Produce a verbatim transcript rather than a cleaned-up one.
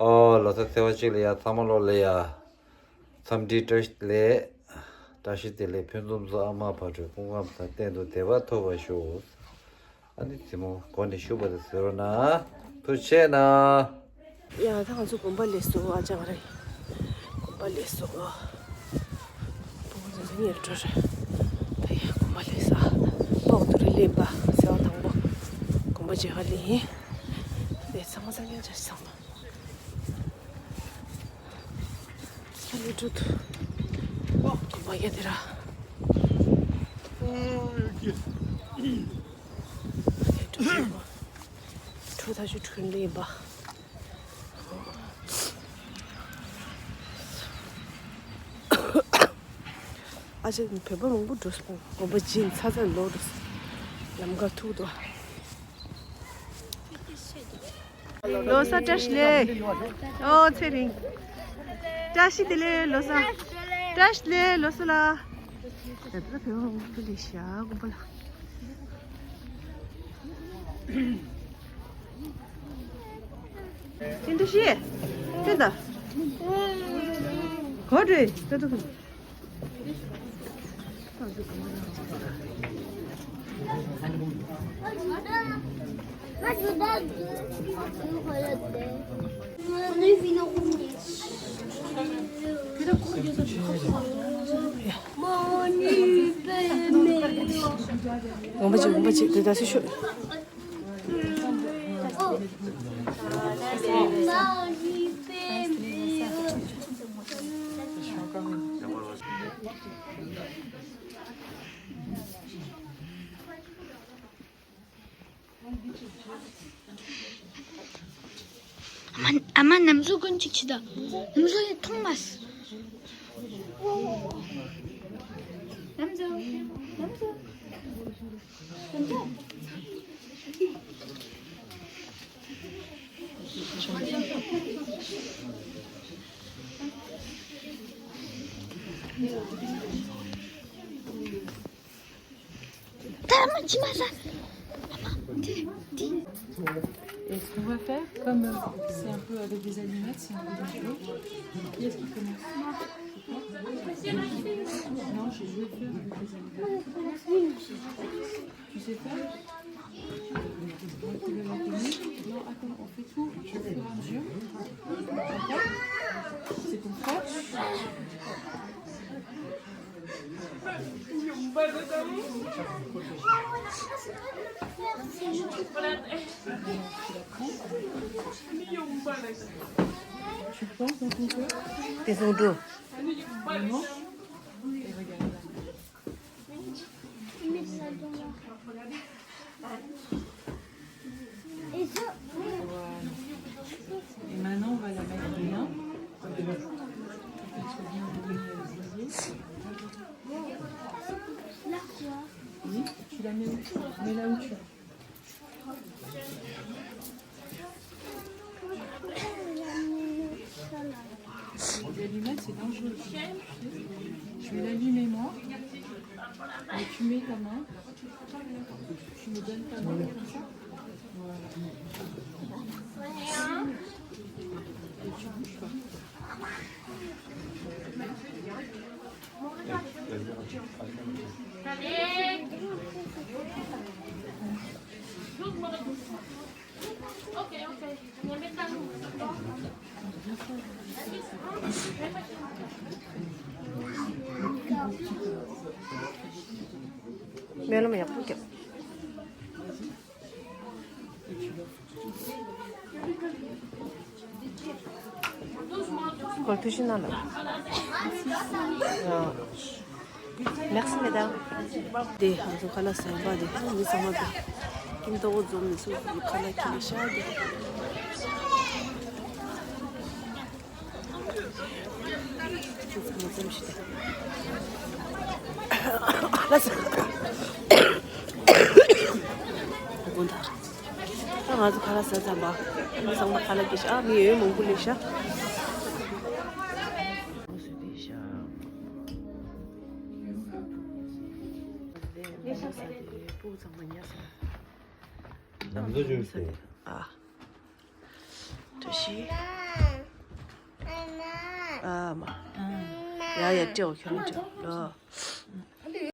ཨོ་ལོ་ས་ཚེ་བ་གཅིག་ལ་ཡ་ཚང་མ་ལོ་ལ་ཡ། འཚམས་འདྲི་བཀྲ་ཤིས་བདེ་ལེགས། བཀྲ་ཤིས་བདེ་ལེགས། ཕུན་སུམ་ཚོགས། ཨ་མ་བག་གྲོས་སྐུ་ཁམས་བཟང་། གཏན་དུ་བདེ་བ་ཐོབ་པར་ཤོག། ཨ་ནི་གཟིགས་མོ་སྒོ་ནས་ཞུ་བ་དང་གཟིགས་རོགས་གནང་། ཐུགས་རྗེ་ཆེ་གནང་། ཡ་ད་ང་ཚོ་དགོན་པ་ལས་སོ་ཨ་ཅག་རེད། དགོན་པ་ལས་སོ། བུ་མོ་ཚོ་ཉལ་འགྲོ་རེད། ད་ཡ་དགོན་པ་ལས་ས། པོག་ཏུ་རི་ལེན་པ་ཟེར་བ་དང་པོ། དགོན་པ་རྗེས་ཁ་ལས་ཡིན། དེ་ཚང་མ་ས་ཉལ་ཆ་ཚང་མ། ཨ་ནི་ཁྲུད། ཨོ་ཁྱེད་མ་ཡ་དེ་ར། ཁྲུད་ད་ཞུ་ཁྲུད་ལེན་པ། ཨ་ཅེ་བོད་པ་མང་པོ་འགྲོ་སོང་། དགོན་པ་སྦྱིན་ཚ་ཚ་ལོག་འགྲོ་སོང་། ལམ་ཁ་ཐུག་འདུག་ལོ་གསར་བཀྲ་ཤིས་བདེ་ལེགས། ཨོ་ཚེ་རིང་། བཀྲ་ཤིས་བདེ་ལེགས་ལོ་གསར། བཀྲ་ཤིས་བདེ་ལེགས་ལོ་གསར་ལ། ད་ལྟ་བོད་པ་མང་པོ་ལས་ཤག་དགོན་པ་ལ། ཅི་འདྲ་ཤེས། ཅི་ད། གོ་འདྲི་ད་དུ། ངོམ་པ་ཅིག་ངོམ་པ་ཅིག་དེ་ད་སུ་ཤོད། ཨ་མ་ཨ་མ་ནམ་ཟུག་ཀུན་ཅིག་ཆི་ད། ནམ་ཟུག་ཡི་ཐུང་མ་སི། ནམ་ཟུག་ནམ་ཟུག་ད་ཨ་མ་ཅི་མ་ཟ། ཨ་མ་དེ་དེ། Et ce qu'on va faire, comme euh, c'est un peu avec des allumettes, c'est un peu dangereux. Qui est-ce qui commence ? Non, je vais faire avec des allumettes. Tu sais faire ? Tu veux la tenue ? Non, attends, on fait tout au fur et à mesure. D'accord ? C'est ton frère ? Tu le penses dans ton cœur ? T'es son dos. Vraiment ? Et regarde. Voilà. Et maintenant, on va la mettre bien. Pour qu'elle soit bien alignée avec les yeux. Oui, tu la mets où tu veux. Mets là où tu veux. Les allumettes, c'est dangereux. Je vais l'allumer moi. Et tu mets ta main. Tu me donnes ta main comme ça. Voilà. Et tu bouges pas. སྨོན་ལམ་ཡག་པོ་རྒྱབ། གོ་ཐུགས་ཤིག་གནང་ལ། Merci, madame. དེ་ང་ཚོ་ཁ་ལག་ཟ་བ་དེ་མི་ཚང་མ་དེ་ཀིམ་ཏོག་འཛོམས་ནས་སུ་ཁ་ལག་ཁྱེར་ཤག་དེ། ལགས་སོ། དགོངས་དག་ད་ང་ཚོ་ཁ་ལག་ཟ་ཚར་བ། མི་ཚང་མ་ཁ་ལག་གི་ཤ། མི་ཡོད་མང་པོ་ལས་ཤ། ལམ་བཟོ་བྱུང་སྟེ། ཨ། བཀྲ་ཤིས། ཨ་མ། ཡ་ཡ་སྤྲེའུ་ཁྱོད་རང་སྤྲེའུ་ལོ།